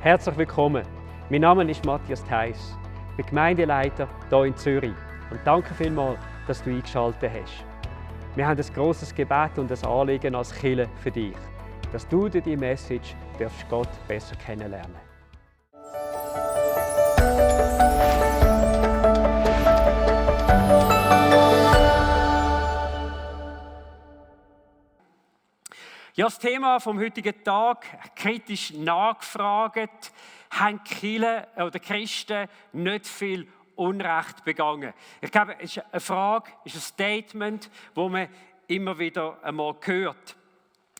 Herzlich willkommen. Mein Name ist Matthias Theiss. Ich bin Gemeindeleiter hier in Zürich. Und danke vielmals, dass du eingeschaltet hast. Wir haben ein grosses Gebet und ein Anliegen als Kirche für dich, dass du durch diese Message Gott besser kennenlernen darfst. Ja, das Thema vom heutigen Tag, kritisch nachgefragt, haben die Kirche oder Christen nicht viel Unrecht begangen? Ich glaube, es ist eine Frage, es ist ein Statement, das man immer wieder einmal hört.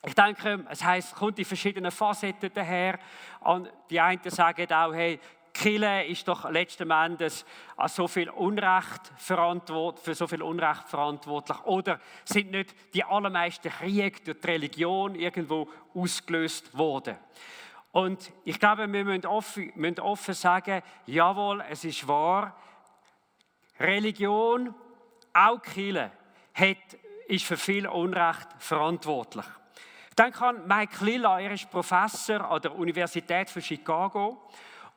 Ich denke, es kommt in verschiedenen Facetten daher. Und die einen sagen auch, hey, die Kirche ist doch letzten Endes für so viel Unrecht verantwortlich. Oder sind nicht die allermeisten Kriege durch die Religion irgendwo ausgelöst worden? Und ich glaube, wir müssen offen sagen, jawohl, es ist wahr, Religion, auch die Kirche, ist für viel Unrecht verantwortlich. Ich denke an Mike Lilla, er ist Professor an der Universität von Chicago.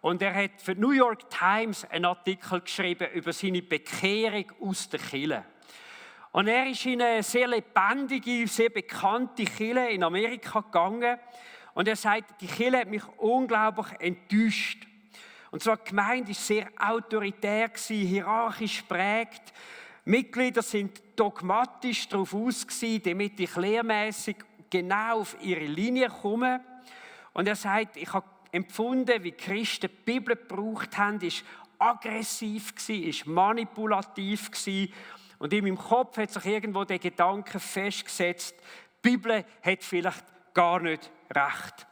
Und er hat für die New York Times einen Artikel geschrieben über seine Bekehrung aus der Kirche. Und er ist in eine sehr lebendige, sehr bekannte Kirche in Amerika gegangen. Und er sagt, die Kirche hat mich unglaublich enttäuscht. Und zwar die Gemeinde war sehr autoritär, hierarchisch geprägt. Mitglieder sind dogmatisch darauf aus, damit ich lehrmässig genau auf ihre Linie komme. Und er sagt, ich habe empfunden, wie Christen die Bibel gebraucht haben, ist aggressiv gewesen, ist manipulativ gewesen. Und in meinem Kopf hat sich irgendwo der Gedanke festgesetzt, die Bibel hat vielleicht gar nicht recht.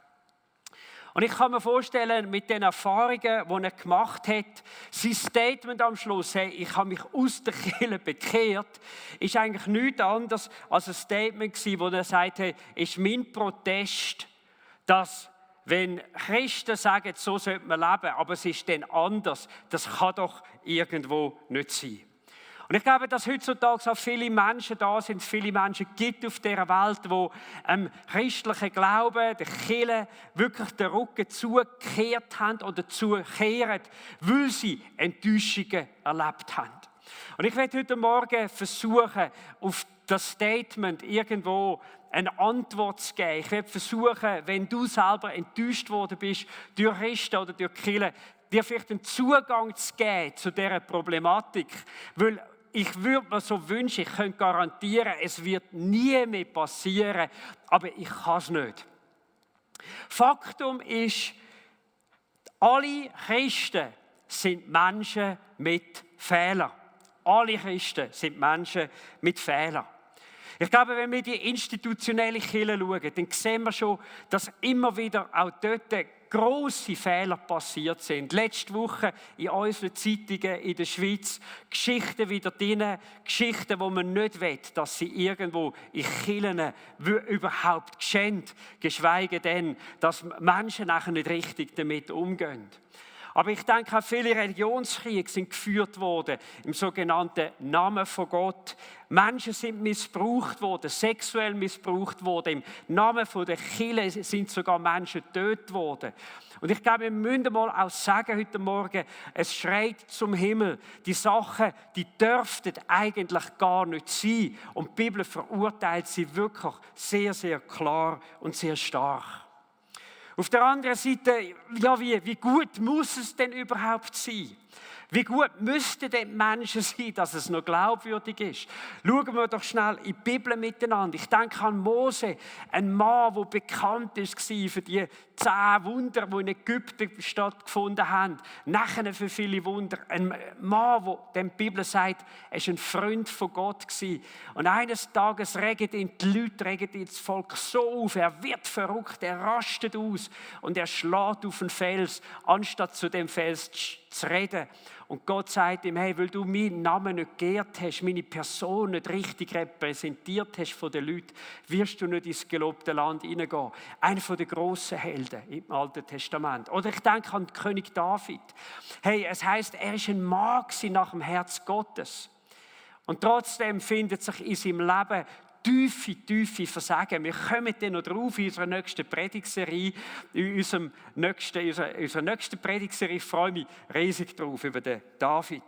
Und ich kann mir vorstellen, mit den Erfahrungen, die er gemacht hat, sein Statement am Schluss, hey, ich habe mich aus der Kirche bekehrt, ist eigentlich nichts anderes als ein Statement gewesen, wo er sagt, hey, ist mein Protest, dass wenn Christen sagen, so sollte man leben, aber es ist dann anders, das kann doch irgendwo nicht sein. Und ich glaube, dass heutzutage auch viele Menschen da sind, viele Menschen gibt auf dieser Welt, die christlichen Glauben, der Kirche wirklich den Rücken zugekehrt haben oder zukehren, weil sie Enttäuschungen erlebt haben. Und ich werde heute Morgen versuchen, auf das Statement irgendwo eine Antwort zu geben. Ich werde versuchen, wenn du selber enttäuscht worden bist durch Christen oder durch die Kirche, dir vielleicht einen Zugang zu geben zu dieser Problematik. Weil ich würde mir so wünschen, ich könnte garantieren, es wird nie mehr passieren, aber ich kann es nicht. Faktum ist, alle Christen sind Menschen mit Fehlern. Alle Christen sind Menschen mit Fehlern. Ich glaube, wenn wir die institutionelle Kirche schauen, dann sehen wir schon, dass immer wieder auch dort grosse Fehler passiert sind. Letzte Woche in unseren Zeitungen in der Schweiz Geschichten wieder drin, Geschichten, wo man nicht will, dass sie irgendwo in Kirchen überhaupt geschehen, geschweige denn, dass Menschen nachher nicht richtig damit umgehen. Aber ich denke, auch viele Religionskriege sind geführt worden im sogenannten Namen von Gott. Menschen sind missbraucht worden, sexuell missbraucht worden. Im Namen von der Kirche sind sogar Menschen getötet worden. Und ich glaube, wir müssen mal auch sagen heute Morgen, es schreit zum Himmel. Die Sachen, die dürften eigentlich gar nicht sein. Und die Bibel verurteilt sie wirklich sehr, sehr klar und sehr stark. Auf der anderen Seite, ja, wie gut muss es denn überhaupt sein? Wie gut müssten denn die Menschen sein, dass es noch glaubwürdig ist? Schauen wir doch schnell in die Bibel miteinander. Ich denke an Mose, ein Mann, der bekannt war für die 10 Wunder, die in Ägypten stattgefunden haben. Nachher für viele Wunder. Ein Mann, der die Bibel sagt, er war ein Freund von Gott. Und eines Tages regen ihn die Leute, regen ihn das Volk so auf. Er wird verrückt, er rastet aus und er schlägt auf den Fels, anstatt zu dem Fels zu reden. Und Gott sagt ihm, hey, weil du meinen Namen nicht geehrt hast, meine Person nicht richtig repräsentiert hast von den Leuten, wirst du nicht ins gelobte Land hineingehen. Einer der grossen Helden im Alten Testament. Oder ich denke an den König David. Hey, es heisst, er war ein Mann nach dem Herz Gottes. Und trotzdem findet sich in seinem Leben tiefe Versagen. Wir kommen dann noch drauf in unserer nächsten Predigtserie. In unserer nächsten Predigtserie freue ich mich riesig drauf, über den David.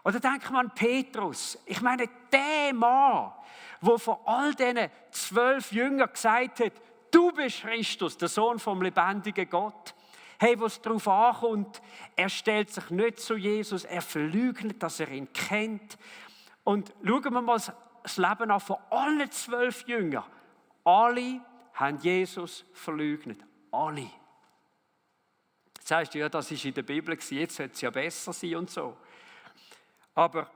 Oder denken wir an Petrus. Ich meine, der Mann, der von all diesen 12 Jüngern gesagt hat, du bist Christus, der Sohn vom lebendigen Gott. Hey, was darauf ankommt, er stellt sich nicht zu Jesus, er verleugnet, dass er ihn kennt. Und schauen wir mal das Leben an von allen 12 Jüngern. Alle haben Jesus verleugnet. Alle. Jetzt sagst du, ja, das war in der Bibel, jetzt sollte es ja besser sein und so. Aber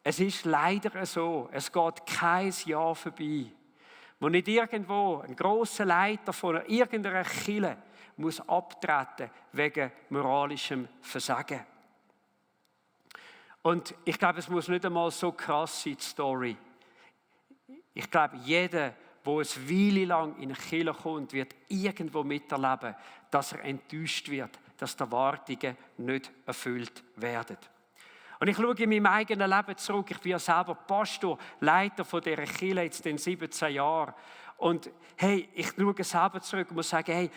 es ist leider so, es geht kein Jahr vorbei, wo nicht irgendwo ein grosser Leiter von irgendeiner Kirche muss abtreten wegen moralischem Versagen. Und ich glaube, es muss nicht einmal so krass sein, die Story. Ich glaube, jeder, der eine Weile lang in eine Kirche kommt, wird irgendwo miterleben, dass er enttäuscht wird, dass die Erwartungen nicht erfüllt werden. Und ich schaue in meinem eigenen Leben zurück. Ich bin ja selber Pastor, Leiter von dieser Kirche jetzt in 17 Jahren. Und hey, ich schaue selber zurück und muss sagen, hey,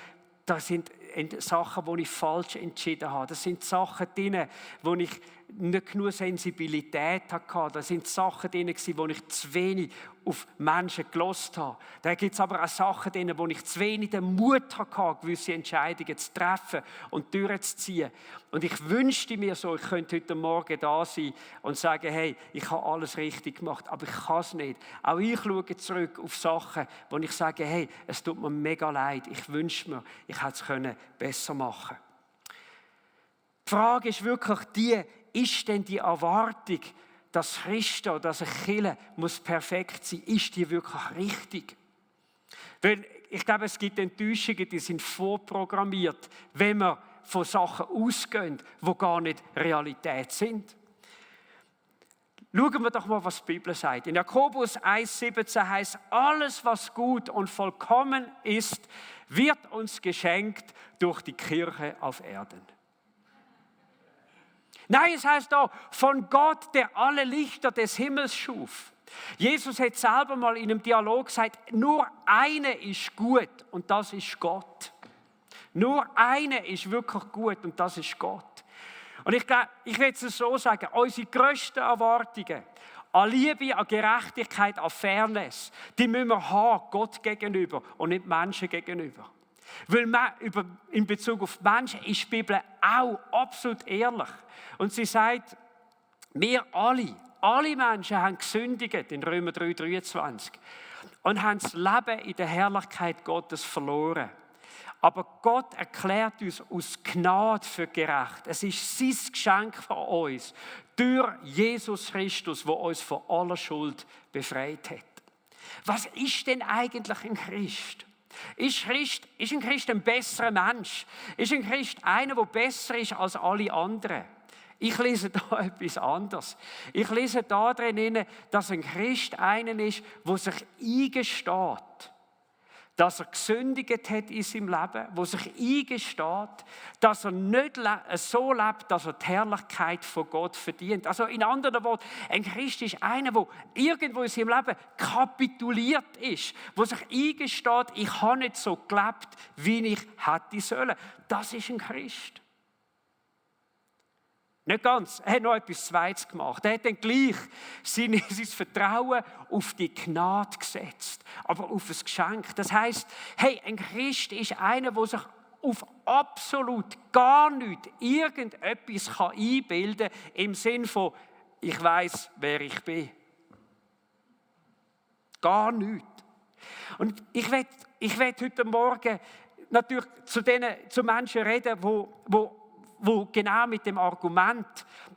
das sind Sachen, die ich falsch entschieden habe. Das sind Sachen drin, wo ich nicht genug Sensibilität hatte. Das sind Sachen drin, wo ich zu wenig auf Menschen gehört habe. Da gibt es aber auch Sachen drin, wo ich zu wenig den Mut hatte, gewisse Entscheidungen zu treffen und durchzuziehen. Und ich wünschte mir so, ich könnte heute Morgen da sein und sagen, hey, ich habe alles richtig gemacht, aber ich kann es nicht. Auch ich schaue zurück auf Sachen, wo ich sage, hey, es tut mir mega leid. Ich wünsche mir, ich hätte es besser machen können. Die Frage ist wirklich die, ist denn die Erwartung, dass Christen, dass eine Kirche muss perfekt sein, ist die wirklich richtig? Weil ich glaube, es gibt Enttäuschungen, die sind vorprogrammiert, wenn wir von Sachen ausgehen, die gar nicht Realität sind. Schauen wir doch mal, was die Bibel sagt. In Jakobus 1,17 heißt, alles, was gut und vollkommen ist, wird uns geschenkt durch die Kirche auf Erden. Nein, es heißt da, von Gott, der alle Lichter des Himmels schuf. Jesus hat selber mal in einem Dialog gesagt, nur eine ist gut und das ist Gott. Nur eine ist wirklich gut und das ist Gott. Und ich glaube, ich will es so sagen, unsere grössten Erwartungen an Liebe, an Gerechtigkeit, an Fairness, die müssen wir haben, Gott gegenüber und nicht Menschen gegenüber. Weil in Bezug auf Menschen ist die Bibel auch absolut ehrlich. Und sie sagt, wir alle Menschen haben gesündigt, in Römer 3,23, und haben das Leben in der Herrlichkeit Gottes verloren. Aber Gott erklärt uns aus Gnade für gerecht. Es ist sein Geschenk von uns, durch Jesus Christus, der uns von aller Schuld befreit hat. Was ist denn eigentlich ein Christ? Ist ein Christ ein besserer Mensch? Ist ein Christ einer, der besser ist als alle anderen? Ich lese da etwas anderes. Ich lese da drin, dass ein Christ einer ist, der sich eingesteht, dass er gesündigt hat in seinem Leben, der sich eingesteht, dass er nicht so lebt, dass er die Herrlichkeit von Gott verdient. Also in anderen Worten, ein Christ ist einer, der irgendwo in seinem Leben kapituliert ist, der sich eingesteht, ich habe nicht so gelebt, wie ich hätte sollen. Das ist ein Christ. Nicht ganz. Er hat noch etwas Zweites gemacht. Er hat dann gleich sein Vertrauen auf die Gnade gesetzt, aber auf ein Geschenk. Das heisst, hey, ein Christ ist einer, der sich auf absolut gar nichts irgendetwas einbilden kann, im Sinn von, ich weiss, wer ich bin. Gar nichts. Und ich will heute Morgen natürlich zu Menschen reden, die genau mit dem Argument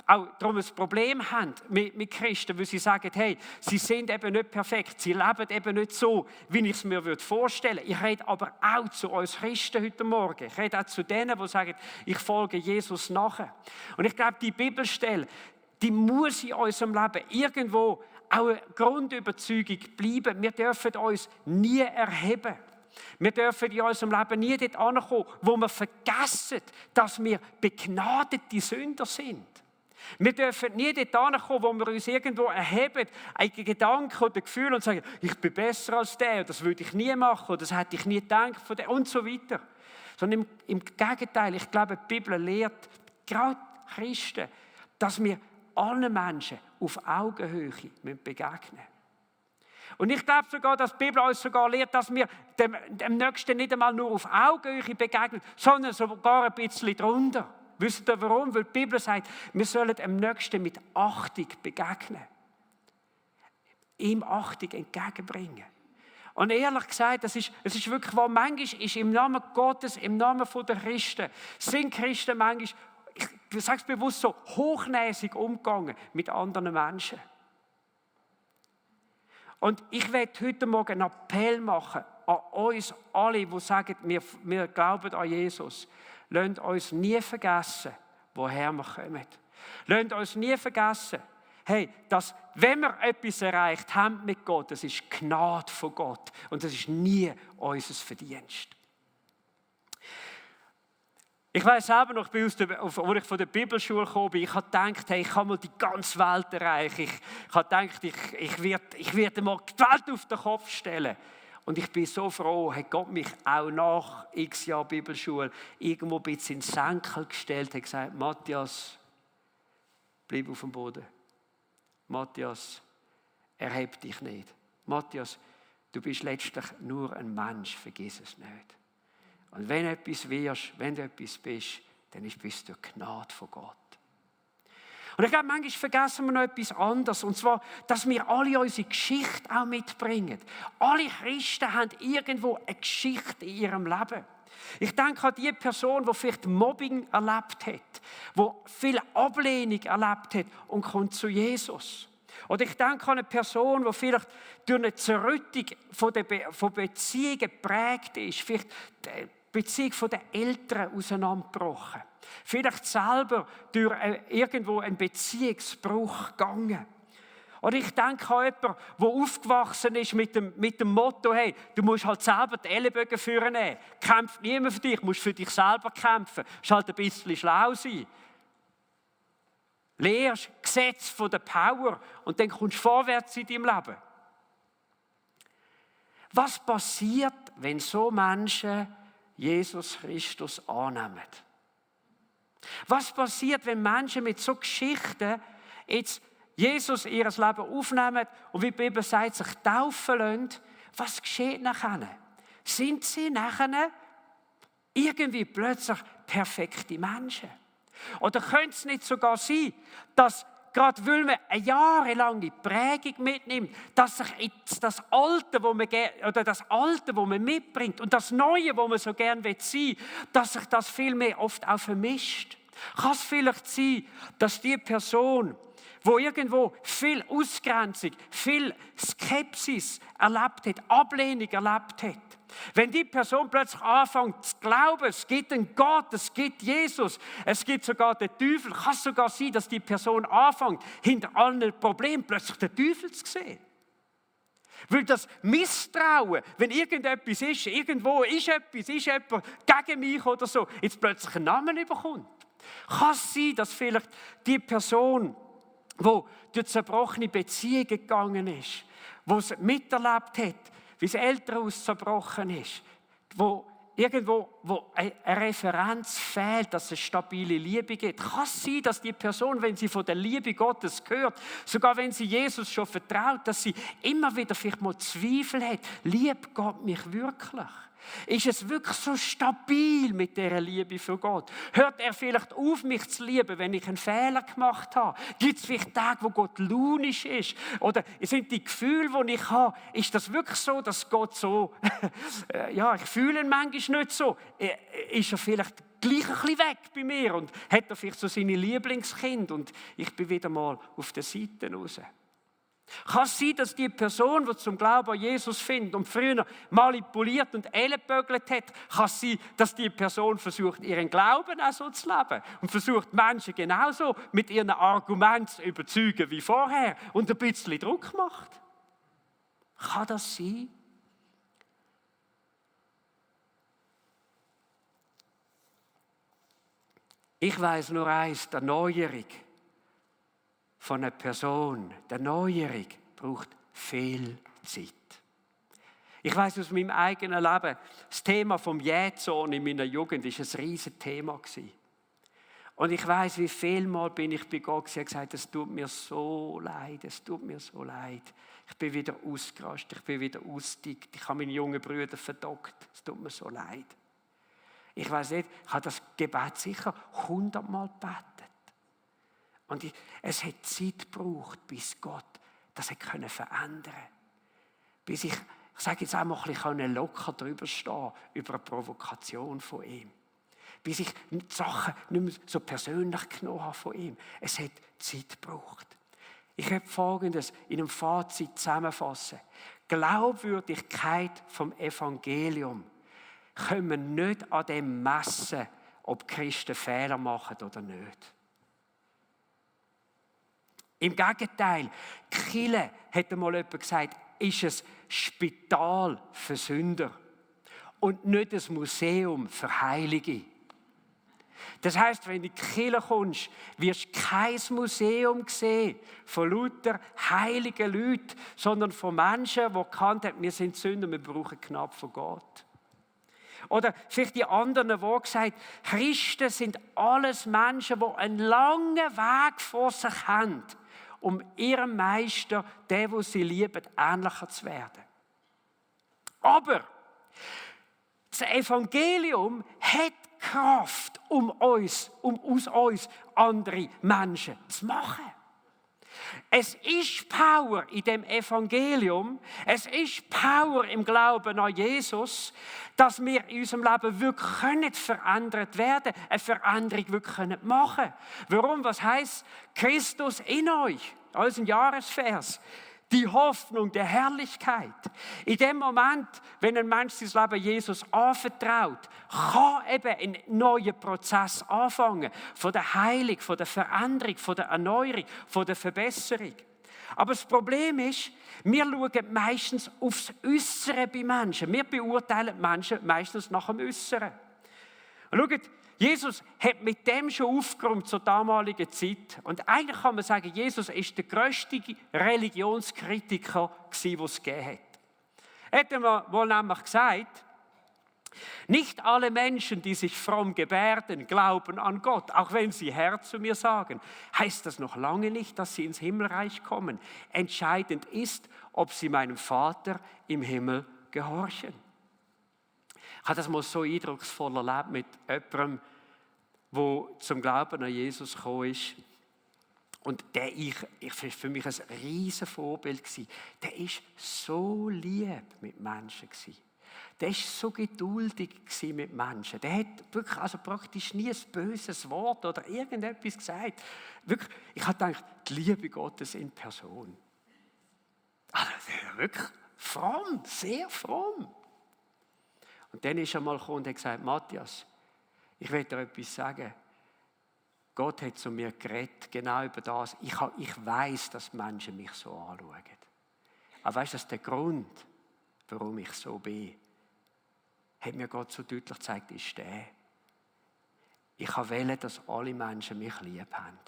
auch darum ein Problem haben mit Christen, weil sie sagen, hey, sie sind eben nicht perfekt, sie leben eben nicht so, wie ich es mir vorstellen würde. Ich rede aber auch zu uns Christen heute Morgen. Ich rede auch zu denen, die sagen, ich folge Jesus nachher. Und ich glaube, die Bibelstelle, die muss in unserem Leben irgendwo auch eine Grundüberzeugung bleiben. Wir dürfen uns nie erheben. Wir dürfen in unserem Leben nie dort ankommen, wo wir vergessen, dass wir begnadete Sünder sind. Wir dürfen nie dort kommen, wo wir uns irgendwo erheben, einen Gedanken oder Gefühl und sagen, ich bin besser als der, das würde ich nie machen, oder das hätte ich nie gedacht von der und so weiter. Sondern im Gegenteil, ich glaube, die Bibel lehrt, gerade Christen, dass wir allen Menschen auf Augenhöhe begegnen müssen. Und ich glaube sogar, dass die Bibel uns sogar lehrt, dass wir dem Nächsten nicht einmal nur auf Augenhöhe begegnen, sondern sogar ein bisschen drunter. Wisst ihr warum? Weil die Bibel sagt, wir sollen dem Nächsten mit Achtung begegnen. Ihm Achtung entgegenbringen. Und ehrlich gesagt, es ist wirklich wahr, manchmal ist im Namen Gottes, im Namen der Christen, sind Christen manchmal, ich sage es bewusst so, hochnäsig umgegangen mit anderen Menschen. Und ich werde heute Morgen einen Appell machen an uns alle, die sagen, wir glauben an Jesus. Lasst uns nie vergessen, woher wir kommen. Lasst uns nie vergessen, hey, dass, wenn wir etwas erreicht haben mit Gott, das ist Gnade von Gott und das ist nie unser Verdienst. Ich weiss selber noch, als ich von der Bibelschule gekommen bin, ich habe gedacht, hey, ich kann mal die ganze Welt erreichen. Ich habe gedacht, ich werde mal die Welt auf den Kopf stellen. Und ich bin so froh, hat Gott mich auch nach x Jahren Bibelschule irgendwo ein bisschen ins Senkel gestellt, hat gesagt, Matthias, bleib auf dem Boden. Matthias, erheb dich nicht. Matthias, du bist letztlich nur ein Mensch, vergiss es nicht. Und wenn du etwas wirst, wenn du etwas bist, dann bist du Gnade von Gott. Und ich glaube, manchmal vergessen wir noch etwas anderes. Und zwar, dass wir alle unsere Geschichte auch mitbringen. Alle Christen haben irgendwo eine Geschichte in ihrem Leben. Ich denke an die Person, die vielleicht Mobbing erlebt hat, die viel Ablehnung erlebt hat und kommt zu Jesus. Oder ich denke an eine Person, die vielleicht durch eine Zerrüttung von Beziehungen geprägt ist, vielleicht die Beziehung der Eltern auseinandergebrochen. Vielleicht selber durch irgendwo einen Beziehungsbruch gegangen. Oder ich denke an jemanden, der aufgewachsen ist mit dem Motto, hey, du musst halt selber die Ellenbögen führen. Kämpft niemand für dich, du musst für dich selber kämpfen. Du musst halt ein bisschen schlau sein. Lehrst Gesetz von der Power und dann kommst du vorwärts in deinem Leben. Was passiert, wenn so Menschen Jesus Christus annehmen? Was passiert, wenn Menschen mit so Geschichten jetzt Jesus in ihr Leben aufnehmen und wie die Bibel sagt, sich taufen lassen? Was geschieht nachher? Sind sie nachher irgendwie plötzlich perfekte Menschen? Oder könnte es nicht sogar sein, dass gerade weil man eine jahrelange Prägung mitnimmt, dass sich jetzt das Alte, das man mitbringt und das Neue, wo man so gerne sein will, dass sich das viel mehr oft auch vermischt? Kann es vielleicht sein, dass die Person, wo irgendwo viel Ausgrenzung, viel Skepsis erlebt hat, Ablehnung erlebt hat, wenn die Person plötzlich anfängt zu glauben, es gibt einen Gott, es gibt Jesus, es gibt sogar den Teufel, kann es sogar sein, dass die Person anfängt, hinter allen Problemen plötzlich den Teufel zu sehen. Weil das Misstrauen, wenn irgendetwas ist, irgendwo ist jemand gegen mich oder so, jetzt plötzlich einen Namen bekommt. Kann es sein, dass vielleicht die Person, die durch zerbrochene Beziehungen gegangen ist, die es miterlebt hat, wie das Elternhaus zerbrochen ist, wo eine Referenz fehlt, dass es stabile Liebe gibt. Kann es sein, dass die Person, wenn sie von der Liebe Gottes hört, sogar wenn sie Jesus schon vertraut, dass sie immer wieder vielleicht mal Zweifel hat, liebt Gott mich wirklich? Ist es wirklich so stabil mit dieser Liebe für Gott? Hört er vielleicht auf, mich zu lieben, wenn ich einen Fehler gemacht habe? Gibt es vielleicht Tage, wo Gott launisch ist? Oder sind die Gefühle, die ich habe, ist das wirklich so, dass Gott so, ja, ich fühle ihn manchmal nicht so. Ist er vielleicht gleich ein bisschen weg bei mir und hat er vielleicht so seine Lieblingskind und ich bin wieder mal auf der Seite raus? Kann es sein, dass die Person, die zum Glauben an Jesus findet und früher manipuliert und ellenbögelt hat, kann es sein, dass die Person versucht, ihren Glauben auch so zu leben und versucht, Menschen genauso mit ihren Argumenten zu überzeugen wie vorher und ein bisschen Druck macht? Kann das sein? Ich weiss nur eins, die Erneuerung, von einer Person, der Erneuerung, braucht viel Zeit. Ich weiß aus meinem eigenen Leben, das Thema vom Jähzorn in meiner Jugend war ein riesiges Thema. Und ich weiß, wie viel Mal bin ich bei Gott und gesagt, es tut mir so leid, es tut mir so leid. Ich bin wieder ausgerastet, ich bin wieder ausgedickt, ich habe meine jungen Brüder verdockt, es tut mir so leid. Ich weiß nicht, ich habe das Gebet sicher 100-mal gebetet. Und es hat Zeit gebraucht, bis Gott das verändern konnte. Bis ich sage jetzt einmal, ich kann locker drüber stehen, über eine Provokation von ihm. Bis ich die Sachen nicht mehr so persönlich genommen habe von ihm. Es hat Zeit gebraucht. Ich werde Folgendes in einem Fazit zusammenfassen. Glaubwürdigkeit vom Evangelium können wir nicht an dem messen, ob Christen Fehler machen oder nicht. Im Gegenteil, die Kirche, hat einmal jemand gesagt, ist ein Spital für Sünder und nicht ein Museum für Heilige. Das heisst, wenn du in die Kirche kommst, wirst du kein Museum sehen von lauter heiligen Leuten, sondern von Menschen, die erkannt haben, wir sind Sünder, wir brauchen knapp von Gott. Oder vielleicht die anderen, die gesagt haben, Christen sind alles Menschen, die einen langen Weg vor sich haben, um ihrem Meister, den sie lieben, ähnlicher zu werden. Aber das Evangelium hat Kraft, um aus uns andere Menschen zu machen. Es ist Power in dem Evangelium, es ist Power im Glauben an Jesus, dass wir in unserem Leben wirklich verändert werden können, eine Veränderung wirklich machen können. Warum? Was heisst Christus in euch? Das ist ein Jahresvers. Die Hoffnung der Herrlichkeit. In dem Moment, wenn ein Mensch sein Leben Jesus anvertraut, kann eben ein neuer Prozess anfangen. Von der Heilung, von der Veränderung, von der Erneuerung, von der Verbesserung. Aber das Problem ist, wir schauen meistens aufs Äußere bei Menschen. Wir beurteilen Menschen meistens nach dem Äußeren. Und schaut, Jesus hat mit dem schon aufgeräumt zur damaligen Zeit. Und eigentlich kann man sagen, Jesus war der grösste Religionskritiker, den es gegeben hat. Er hat wohl nämlich gesagt, nicht alle Menschen, die sich fromm gebärden, glauben an Gott, auch wenn sie Herr zu mir sagen. Heißt das noch lange nicht, dass sie ins Himmelreich kommen. Entscheidend ist, ob sie meinem Vater im Himmel gehorchen. Ich habe das mal so eindrucksvoll erlebt mit jemandem, der zum Glauben an Jesus gekommen ist. Und der war für mich ein riesen Vorbild. Der war so lieb mit Menschen. Der war so geduldig mit Menschen. Der hat wirklich praktisch nie ein böses Wort oder irgendetwas gesagt. Wirklich, ich habe gedacht, die Liebe Gottes in Person. Also, wirklich fromm, sehr fromm. Und dann ist er mal gekommen und hat gesagt, Matthias, ich will dir etwas sagen. Gott hat zu mir geredet, genau über das. Ich weiss, dass Menschen mich so anschauen. Aber weißt du, dass der Grund, warum ich so bin, hat mir Gott so deutlich gezeigt, ist der. Ich wollte, dass alle Menschen mich lieb haben.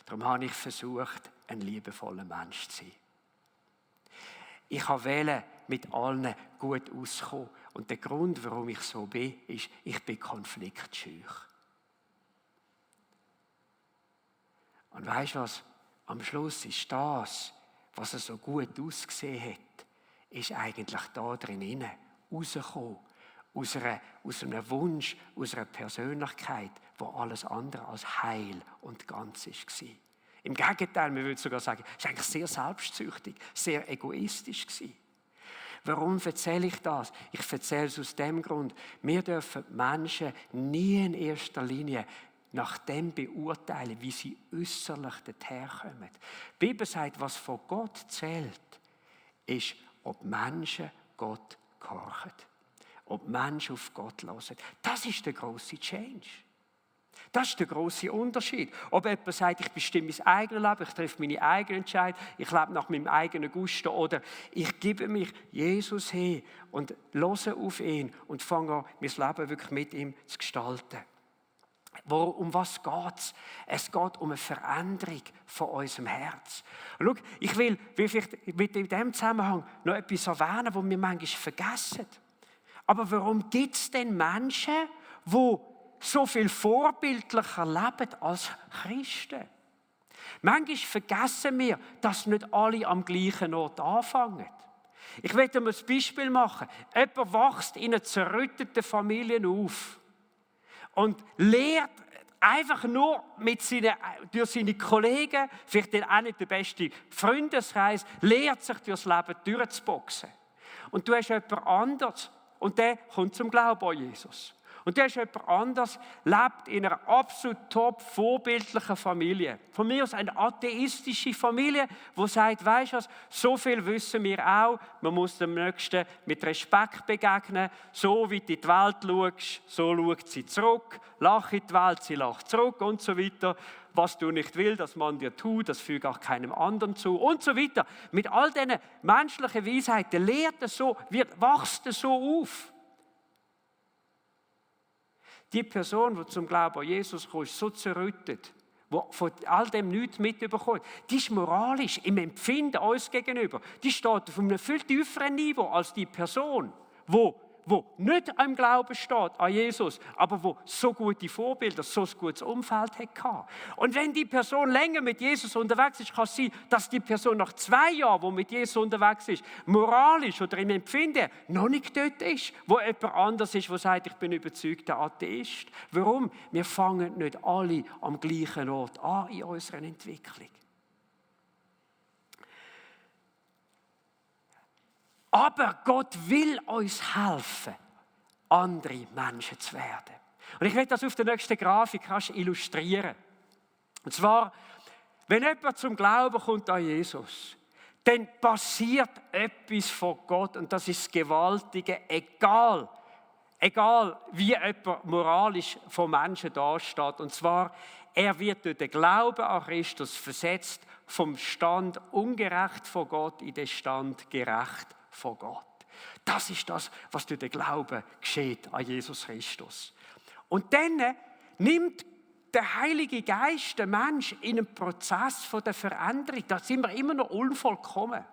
Darum habe ich versucht, ein liebevoller Mensch zu sein. Ich wollte mit allen gut auskommen. Und der Grund, warum ich so bin, ist, ich bin konfliktscheu. Und weißt du was? Am Schluss ist das, was er so gut ausgesehen hat, ist eigentlich da drin rausgekommen. Aus einem Wunsch, aus einer Persönlichkeit, wo alles andere als heil und ganz war. Im Gegenteil, man würde sogar sagen, es war eigentlich sehr selbstsüchtig, sehr egoistisch gewesen. Warum erzähle ich das? Ich erzähle es aus dem Grund, wir dürfen Menschen nie in erster Linie nach dem beurteilen, wie sie äußerlich dorthin Die Bibel sagt, was von Gott zählt, ist, ob Menschen Gott gehorchen. Ob Menschen auf Gott hören. Das ist der grosse Change. Das ist der grosse Unterschied. Ob jemand sagt, ich bestimme mein eigenes Leben, ich treffe meine eigenen Entscheidungen, ich lebe nach meinem eigenen Gusto oder ich gebe mich Jesus hin und höre auf ihn und fange an, mein Leben wirklich mit ihm zu gestalten. Um was geht es? Es geht um eine Veränderung von unserem Herz. Und schau, ich will vielleicht in diesem Zusammenhang noch etwas erwähnen, das wir manchmal vergessen. Aber warum gibt es denn Menschen, die so viel vorbildlicher leben als Christen? Manchmal vergessen wir, dass nicht alle am gleichen Ort anfangen. Ich will dir mal ein Beispiel machen. Jemand wächst in einer zerrütteten Familie auf und lehrt einfach nur durch seine Kollegen, vielleicht auch nicht der beste Freundeskreis, lehrt sich durchs Leben durchzuboxen. Und du hast jemand anderes und der kommt zum Glauben an Jesus. Und du hast jemand anderes, lebt in einer absolut top vorbildlichen Familie. Von mir aus eine atheistische Familie, die sagt, weisst du was, so viel wissen wir auch, man muss dem Nächsten mit Respekt begegnen, so wie du in die Welt schaust, so schaut sie zurück, lach in die Welt, sie lacht zurück und so weiter. Was du nicht willst, dass man dir tut, das füge auch keinem anderen zu und so weiter. Mit all diesen menschlichen Weisheiten lehrt er so, wächst er so auf. Die Person, die zum Glauben an Jesus kommt, ist so zerrüttet, die von all dem nichts mitbekommt, die ist moralisch im Empfinden uns gegenüber. Die steht auf einem viel tieferen Niveau als die Person, die nicht am Glauben steht, an Jesus, aber die so gute Vorbilder, so ein gutes Umfeld hatte. Und wenn die Person länger mit Jesus unterwegs ist, kann es sein, dass die Person nach 2 Jahren, wo mit Jesus unterwegs ist, moralisch oder im Empfinden noch nicht dort ist, wo jemand anders ist, der sagt, ich bin überzeugter Atheist. Warum? Wir fangen nicht alle am gleichen Ort an in unserer Entwicklung. Aber Gott will uns helfen, andere Menschen zu werden. Und ich werde das auf der nächsten Grafik illustrieren. Und zwar, wenn jemand zum Glauben kommt an Jesus, dann passiert etwas von Gott und das ist das Gewaltige, egal wie jemand moralisch von Menschen dasteht. Und zwar, er wird durch den Glauben an Christus versetzt vom Stand ungerecht vor Gott in den Stand gerecht von Gott. Das ist das, was durch den Glauben geschieht an Jesus Christus. Und dann nimmt der Heilige Geist den Menschen in einen Prozess von der Veränderung. Da sind wir immer noch unvollkommen.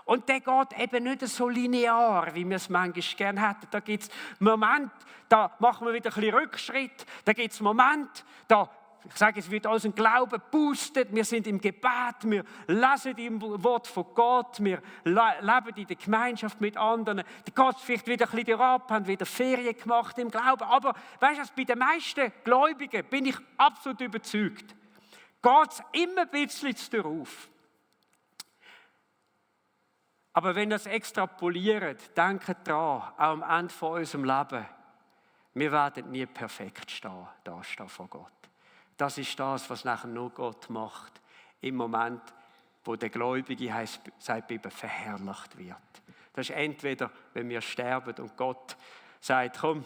Und der geht eben nicht so linear, wie wir es manchmal gerne hätten. Da gibt es Momente, da machen wir wieder ein bisschen Rückschritt. Da gibt es Momente, da ich sage, es wird unseren Glauben boostet, wir sind im Gebet, wir lesen im Wort von Gott, wir leben in der Gemeinschaft mit anderen. Da geht es vielleicht wieder ein bisschen ab, haben wieder Ferien gemacht im Glauben. Aber weißt du, bei den meisten Gläubigen bin ich absolut überzeugt, geht es immer ein bisschen darauf. Aber wenn ihr das extrapoliert, denkt daran, auch am Ende von unserem Leben, wir werden nie perfekt dastehen vor Gott. Das ist das, was nachher nur Gott macht, im Moment, wo der Gläubige, sagt die Bibel, verherrlicht wird. Das ist entweder, wenn wir sterben und Gott sagt, komm,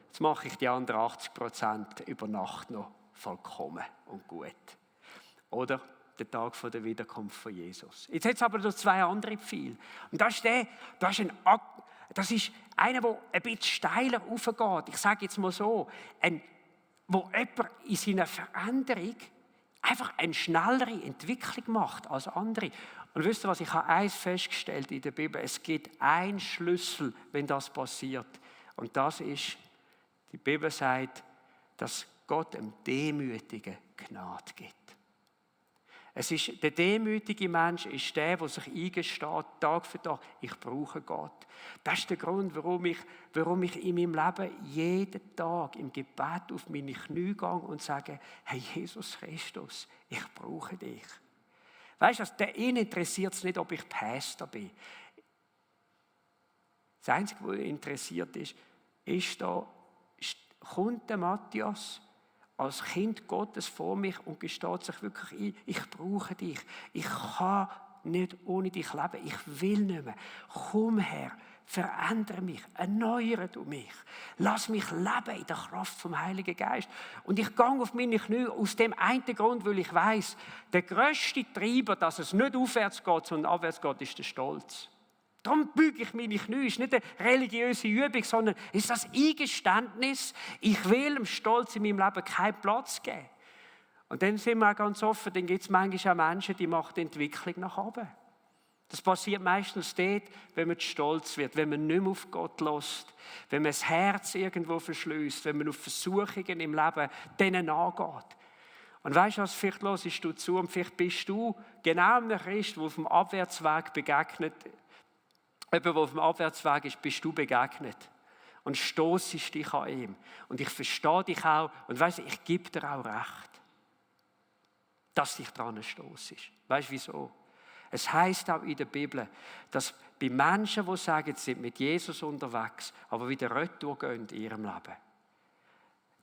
jetzt mache ich die anderen 80% über Nacht noch vollkommen und gut. Oder der Tag von der Wiederkunft von Jesus. Jetzt hat es aber noch 2 andere Pfeile. Und das ist einer, der ein bisschen steiler raufgeht. Ich sage jetzt mal so, wo jemand in seiner Veränderung einfach eine schnellere Entwicklung macht als andere. Und wisst ihr was, ich habe eins festgestellt in der Bibel, es gibt einen Schlüssel, wenn das passiert. Und das ist, die Bibel sagt, dass Gott dem Demütigen Gnade gibt. Der demütige Mensch ist der sich eingesteht, Tag für Tag, ich brauche Gott. Das ist der Grund, warum ich in meinem Leben jeden Tag im Gebet auf meine Knie gehe und sage, hey Jesus Christus, ich brauche dich. Weißt du, ihn interessiert es nicht, ob ich Pastor bin. Das Einzige, was ihn interessiert kommt der Matthias als Kind Gottes vor mich und gesteht sich wirklich ein, ich brauche dich. Ich kann nicht ohne dich leben. Ich will nicht mehr. Komm her, verändere mich, erneuere du mich. Lass mich leben in der Kraft vom Heiligen Geist. Und ich gehe auf meine Knie aus dem einen Grund, weil ich weiss, der grösste Treiber, dass es nicht aufwärts geht, sondern abwärts geht, ist der Stolz. Darum büge ich meine Knie. Es ist nicht eine religiöse Übung, sondern es ist das Eingeständnis, ich will dem Stolz in meinem Leben keinen Platz geben. Und dann sind wir auch ganz offen, dann gibt es manchmal auch Menschen, die machen die Entwicklung nach oben. Das passiert meistens dort, wenn man stolz wird, wenn man nicht mehr auf Gott lässt, wenn man das Herz irgendwo verschließt, wenn man auf Versuchungen im Leben denen nachgeht. Und weißt du was, vielleicht hörst du zu und vielleicht bist du genau ein Christ, der auf dem Abwärtsweg begegnet, jemand, der auf dem Abwärtsweg ist, bist du begegnet. Und stossest dich an ihm. Und ich verstehe dich auch und weißt du, ich gebe dir auch recht, dass dich daran stossest. Weißt du wieso? Es heisst auch in der Bibel, dass bei Menschen, die sagen, sie sind mit Jesus unterwegs, aber wieder retour gehen in ihrem Leben,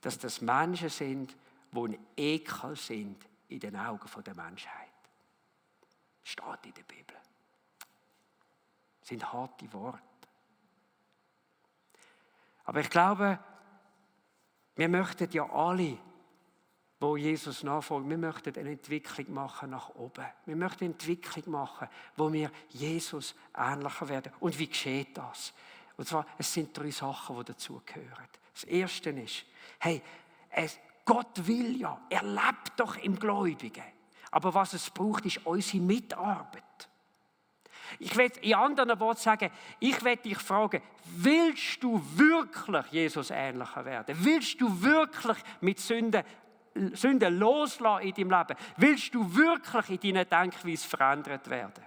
dass das Menschen sind, die ein Ekel sind in den Augen der Menschheit. Das steht in der Bibel. Das sind harte Worte. Aber ich glaube, wir möchten ja alle, wo Jesus nachfolgt, wir möchten eine Entwicklung machen nach oben. Wir möchten eine Entwicklung machen, wo wir Jesus ähnlicher werden. Und wie geschieht das? Und zwar, es sind 3 Sachen, die dazugehören. Das Erste ist, hey, Gott will ja, er lebt doch im Gläubigen. Aber was es braucht, ist unsere Mitarbeit. Ich will in anderen Worten sagen, ich will dich fragen, willst du wirklich Jesus ähnlicher werden? Willst du wirklich mit Sünde loslassen in deinem Leben? Willst du wirklich in deiner Denkweise verändert werden?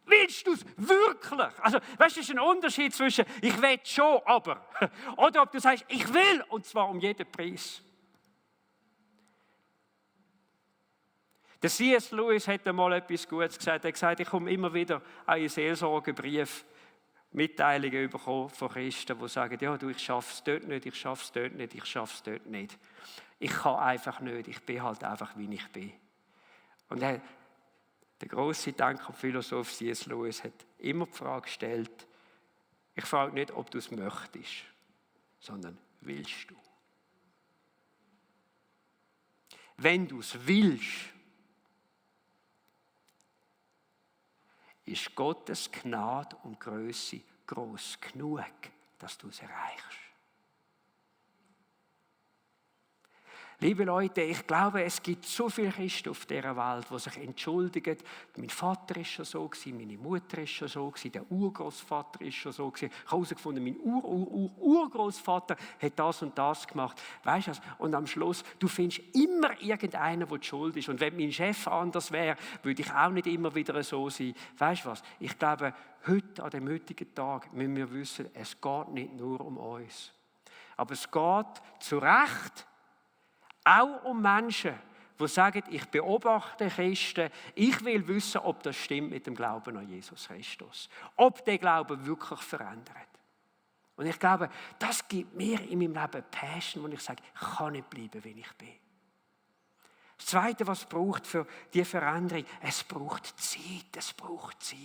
Willst du es wirklich? Also, weißt du, es ist ein Unterschied zwischen ich will schon, aber oder ob du sagst, ich will und zwar um jeden Preis. Der C.S. Lewis hat einmal etwas Gutes gesagt. Er hat gesagt, ich komme immer wieder einen Seelsorgebrief, Mitteilungen bekommen von Christen, die sagen, ja, du, ich schaffe es dort nicht, ich schaffe es dort nicht, ich schaffe es dort nicht. Ich kann einfach nicht, ich bin halt einfach, wie ich bin. Und der grosse Denker und Philosoph C.S. Lewis hat immer die Frage gestellt, ich frage nicht, ob du es möchtest, sondern willst du? Wenn du es willst, ist Gottes Gnade und Größe gross genug, dass du es erreichst. Liebe Leute, ich glaube, es gibt so viele Christen auf dieser Welt, die sich entschuldigen. Mein Vater ist schon so, meine Mutter ist schon so, der Urgroßvater ist schon so. Ich habe herausgefunden, mein Urgroßvater hat das und das gemacht. Weißt du was? Und am Schluss, du findest immer irgendeinen, der schuld ist. Und wenn mein Chef anders wäre, würde ich auch nicht immer wieder so sein. Weißt du was? Ich glaube, heute, an dem heutigen Tag, müssen wir wissen, es geht nicht nur um uns. Aber es geht zu Recht auch um Menschen, die sagen, ich beobachte Christen, ich will wissen, ob das stimmt mit dem Glauben an Jesus Christus. Ob der Glaube wirklich verändert. Und ich glaube, das gibt mir in meinem Leben Passion, wo ich sage, ich kann nicht bleiben, wie ich bin. Das Zweite, was es braucht für diese Veränderung, es braucht Zeit, es braucht Zeit.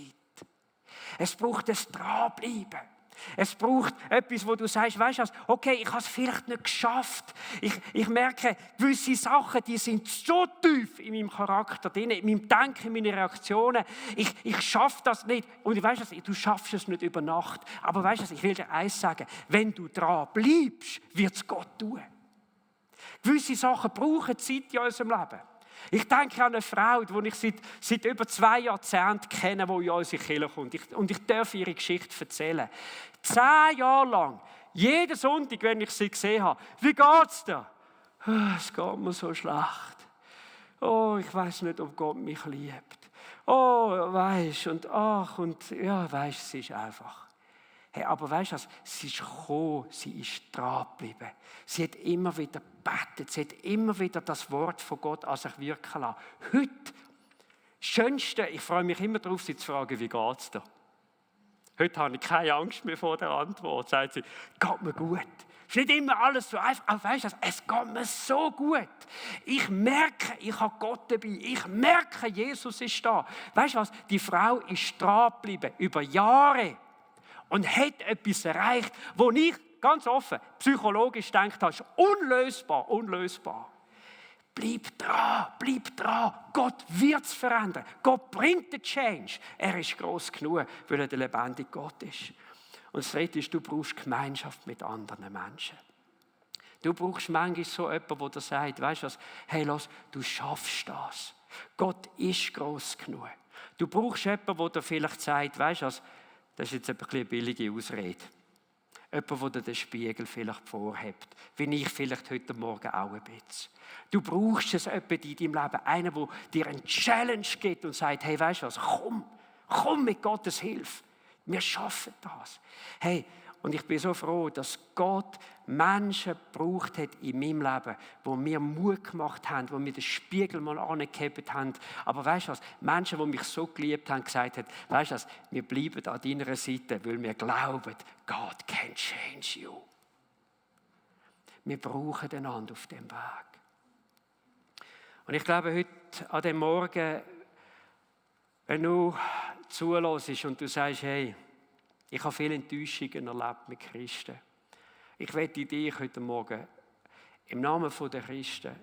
Es braucht das Dranbleiben. Es braucht etwas, wo du sagst, weißt du was, okay, ich habe es vielleicht nicht geschafft. Ich merke, gewisse Sachen, die sind so tief in meinem Charakter drin, in meinem Denken, in meinen Reaktionen. Ich schaffe das nicht. Und weißt du was, du schaffst es nicht über Nacht. Aber weißt du was, ich will dir eins sagen, wenn du dran bleibst, wird es Gott tun. Gewisse Sachen brauchen Zeit in unserem Leben. Ich denke an eine Frau, die ich seit über 2 Jahrzehnten kenne, die in unsere Kirche kommt. Und ich darf ihre Geschichte erzählen. 10 Jahre lang, jeden Sonntag, wenn ich sie gesehen habe, wie geht's dir? Es geht mir so schlecht. Oh, ich weiß nicht, ob Gott mich liebt. Oh, weisst und ach und ja, weisst, es ist einfach. Hey, aber weißt du was? Sie ist gekommen, sie ist dran geblieben. Sie hat immer wieder gebetet, sie hat immer wieder das Wort von Gott an sich wirken lassen. Heute, das Schönste, ich freue mich immer darauf, sie zu fragen, wie geht es dir? Heute habe ich keine Angst mehr vor der Antwort. Sagt sie, geht mir gut. Es ist nicht immer alles so einfach, aber weißt du, es geht mir so gut. Ich merke, ich habe Gott dabei. Ich merke, Jesus ist da. Weißt du was? Die Frau ist dran geblieben, über Jahre. Und hat etwas erreicht, wo ich ganz offen psychologisch denke, das ist unlösbar, unlösbar. bleib dran. Gott wird es verändern. Gott bringt den Change. Er ist gross genug, weil er der lebendige Gott ist. Und das Dritte ist, du brauchst Gemeinschaft mit anderen Menschen. Du brauchst manchmal so jemanden, der dir sagt, weißt du was, hey, los, du schaffst das. Gott ist gross genug. Du brauchst jemanden, der dir vielleicht sagt, weißt du was, das ist jetzt eine billige Ausrede. Jemand, der dir den Spiegel vielleicht vorhebt, wie ich vielleicht heute Morgen auch ein bisschen. Du brauchst es jemanden in deinem Leben, einer, der dir eine Challenge gibt und sagt, hey, weißt du was, komm mit Gottes Hilfe. Wir schaffen das. Hey, und ich bin so froh, dass Gott Menschen gebraucht hat in meinem Leben, wo mir Mut gemacht haben, wo mir den Spiegel mal angehebt haben. Aber weißt du was? Menschen, die mich so geliebt haben, gesagt haben, weißt du was? Wir bleiben an deiner Seite, weil wir glauben, God can change you. Wir brauchen einander auf dem Weg. Und ich glaube, heute an dem Morgen, wenn du zuhörst und du sagst, hey, ich habe viele Enttäuschungen erlebt mit Christen. Ich wette dich heute Morgen im Namen der Christen,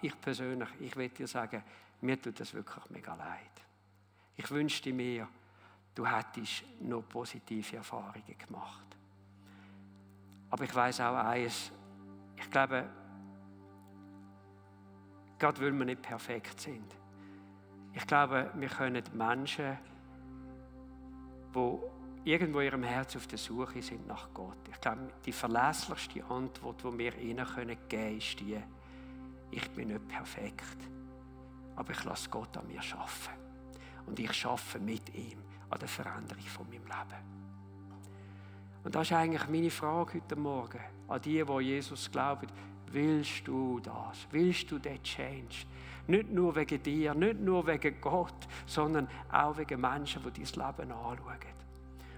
ich persönlich, ich will dir sagen, mir tut das wirklich mega leid. Ich wünschte mir, du hättest noch positive Erfahrungen gemacht. Aber ich weiss auch eines, ich glaube, gerade weil wir nicht perfekt sind, ich glaube, wir können Menschen, die irgendwo in ihrem Herz auf der Suche sind nach Gott. Ich glaube, die verlässlichste Antwort, die wir ihnen geben können, ist die, ich bin nicht perfekt, aber ich lasse Gott an mir arbeiten. Und ich arbeite mit ihm an der Veränderung von meinem Leben. Und das ist eigentlich meine Frage heute Morgen an die Jesus glauben. Willst du das? Willst du den Change? Nicht nur wegen dir, nicht nur wegen Gott, sondern auch wegen Menschen, die dein Leben anschauen.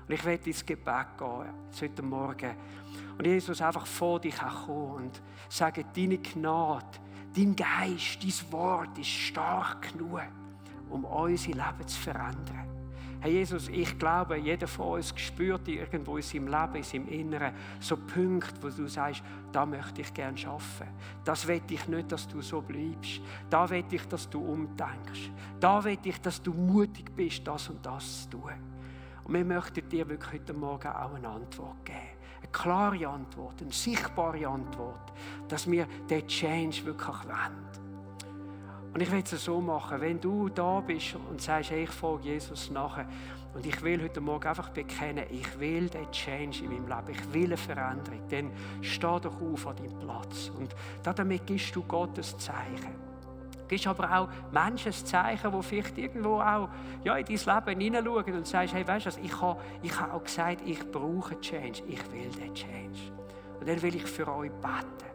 Und ich werde ins Gebet gehen, heute Morgen. Und Jesus einfach vor dich kommen und sagen, deine Gnade, dein Geist, dein Wort ist stark genug, um unser Leben zu verändern. Herr Jesus, ich glaube, jeder von uns spürt irgendwo in seinem Leben, in seinem Inneren, so Punkte, wo du sagst, da möchte ich gerne arbeiten. Das will ich nicht, dass du so bleibst. Da will ich, dass du umdenkst. Da will ich, dass du mutig bist, das und das zu tun. Und wir möchten dir wirklich heute Morgen auch eine Antwort geben. Eine klare Antwort, eine sichtbare Antwort, dass wir den Change wirklich wollen. Und ich will es so machen, wenn du da bist und sagst, hey, ich folge Jesus nachher und ich will heute Morgen einfach bekennen, ich will den Change in meinem Leben, ich will eine Veränderung, dann steh doch auf an deinem Platz. Und damit gibst du Gottes Zeichen. Du gibst aber auch Menschen ein Zeichen, die vielleicht irgendwo auch in dein Leben hineinschauen und sagst, hey, weißt du, ich habe auch gesagt, ich brauche Change, ich will den Change. Und dann will ich für euch beten.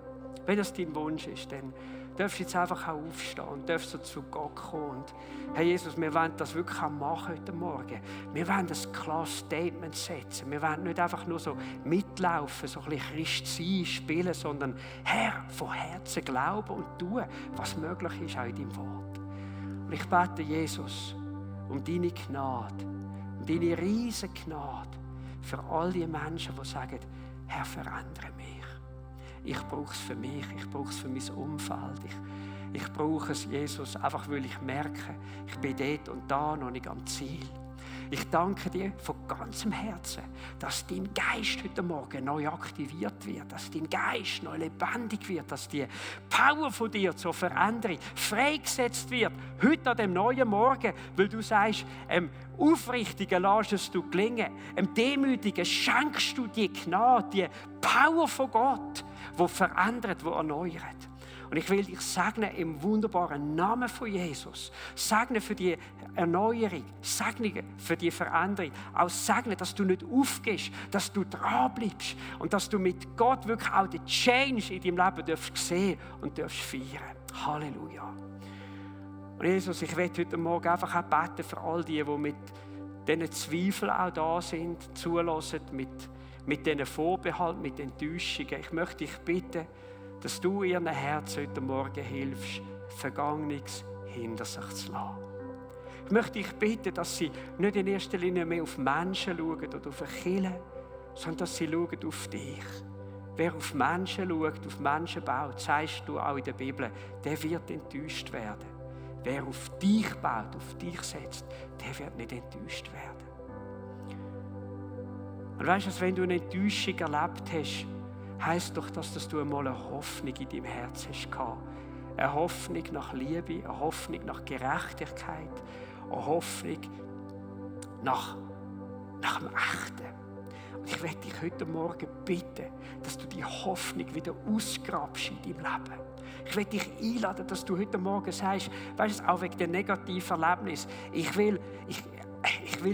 Wenn das dein Wunsch ist, dann darfst du jetzt einfach auch aufstehen und darfst so zu Gott kommen. Und, Herr Jesus, wir wollen das wirklich auch machen heute Morgen. Wir wollen ein klares Statement setzen. Wir wollen nicht einfach nur so mitlaufen, so ein bisschen Christsein spielen, sondern, Herr, von Herzen glauben und tun, was möglich ist auch in deinem Wort. Und ich bete, Jesus, um deine Gnade, um deine riesige Gnade für all die Menschen, die sagen, Herr, verändere mich. Ich brauche es für mich, ich brauche es für mein Umfeld. Ich brauche es, Jesus, einfach weil ich merke, ich bin dort und da noch nicht am Ziel. Ich danke dir von ganzem Herzen, dass dein Geist heute Morgen neu aktiviert wird, dass dein Geist neu lebendig wird, dass die Power von dir zur Veränderung freigesetzt wird, heute an dem neuen Morgen, weil du sagst, Aufrichtigen lässt es du gelingen, Demütigen schenkst du die Gnade, die Power von Gott, die verändert, die erneuert. Und ich will dich segnen im wunderbaren Namen von Jesus. Segnen für die Erneuerung, segnen für die Veränderung. Auch segnen, dass du nicht aufgehst, dass du dranbleibst und dass du mit Gott wirklich auch den Change in deinem Leben darfst sehen und darfst feiern. Halleluja. Und Jesus, ich will heute Morgen einfach auch beten für all die mit diesen Zweifeln auch da sind, zulassen, mit diesen Vorbehalten, mit Enttäuschungen. Ich möchte dich bitten, dass du ihren Herzen heute Morgen hilfst, Vergangenes hinter sich zu lassen. Ich möchte dich bitten, dass sie nicht in erster Linie mehr auf Menschen schauen oder auf eine Kirche, sondern dass sie schauen auf dich. Wer auf Menschen schaut, auf Menschen baut, sagst du auch in der Bibel, der wird enttäuscht werden. Wer auf dich baut, auf dich setzt, der wird nicht enttäuscht werden. Und weißt du, wenn du eine Enttäuschung erlebt hast, heisst doch, dass du einmal eine Hoffnung in deinem Herz hast gehabt. Eine Hoffnung nach Liebe, eine Hoffnung nach Gerechtigkeit, eine Hoffnung nach dem Echten. Und ich möchte dich heute Morgen bitten, dass du die Hoffnung wieder ausgrabst in deinem Leben. Ich möchte dich einladen, dass du heute Morgen sagst, weißt du, auch wegen der negativen Erlebnis, ich will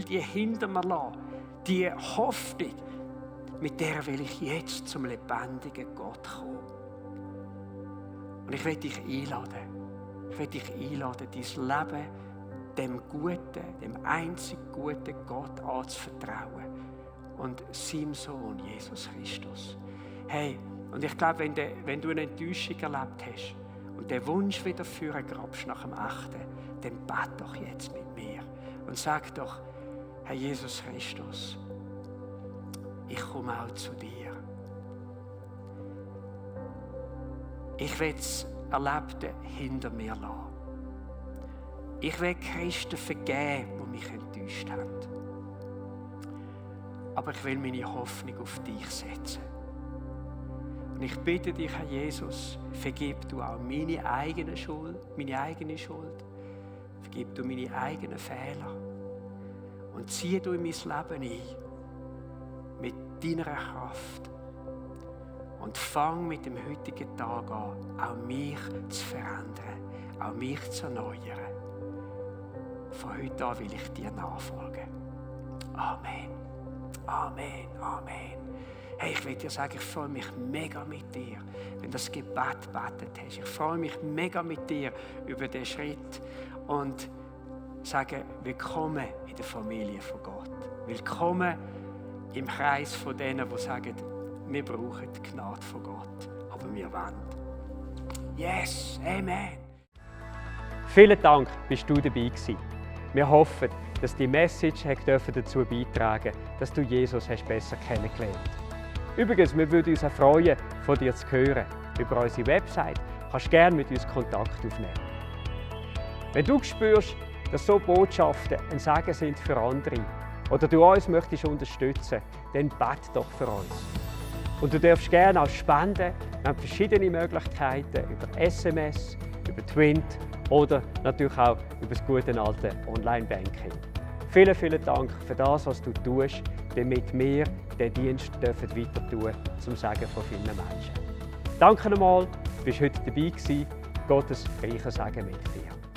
die hinter mir lassen. Die Hoffnung, mit der will ich jetzt zum lebendigen Gott kommen. Und ich will dich einladen. Ich will dich einladen, dein Leben dem Guten, dem einzig guten Gott anzuvertrauen. Und seinem Sohn, Jesus Christus. Hey, und ich glaube, wenn du eine Enttäuschung erlebt hast und den Wunsch wieder führen grabst nach dem Echten, dann bete doch jetzt mit mir und sag doch, Herr Jesus Christus, ich komme auch zu dir. Ich will das Erlebte hinter mir lassen. Ich will Christen vergeben, die mich enttäuscht haben. Aber ich will meine Hoffnung auf dich setzen. Und ich bitte dich, Herr Jesus, vergib du auch meine eigene Schuld. Vergib du meine eigenen Fehler. Und zieh du in mein Leben ein mit deiner Kraft. Und fang mit dem heutigen Tag an, auch mich zu verändern, auch mich zu erneuern. Von heute an will ich dir nachfolgen. Amen. Amen. Amen. Hey, ich will dir sagen, ich freue mich mega mit dir, wenn du das Gebet gebetet hast. Ich freue mich mega mit dir über den Schritt und sage, willkommen in der Familie von Gott. Willkommen im Kreis von denen, die sagen, wir brauchen die Gnade von Gott, aber wir wollen. Yes, Amen. Vielen Dank, bist du dabei gewesen. Wir hoffen, dass die Message dazu beitragen durfte, dass du Jesus besser kennengelernt hast. Übrigens, wir würden uns auch freuen, von dir zu hören. Über unsere Website kannst du gerne mit uns Kontakt aufnehmen. Wenn du spürst, dass so Botschaften ein Segen sind für andere oder du uns möchtest unterstützen, dann bete doch für uns. Und du darfst gerne auch spenden. Wir haben verschiedene Möglichkeiten über SMS, über Twint oder natürlich auch über das gute alte Online-Banking. Vielen, vielen Dank für das, was du tust, damit wir den Dienst weiter tun zum Segen von vielen Menschen. Danke nochmal, du bist heute dabei gewesen. Gottes reicher Segen mit dir.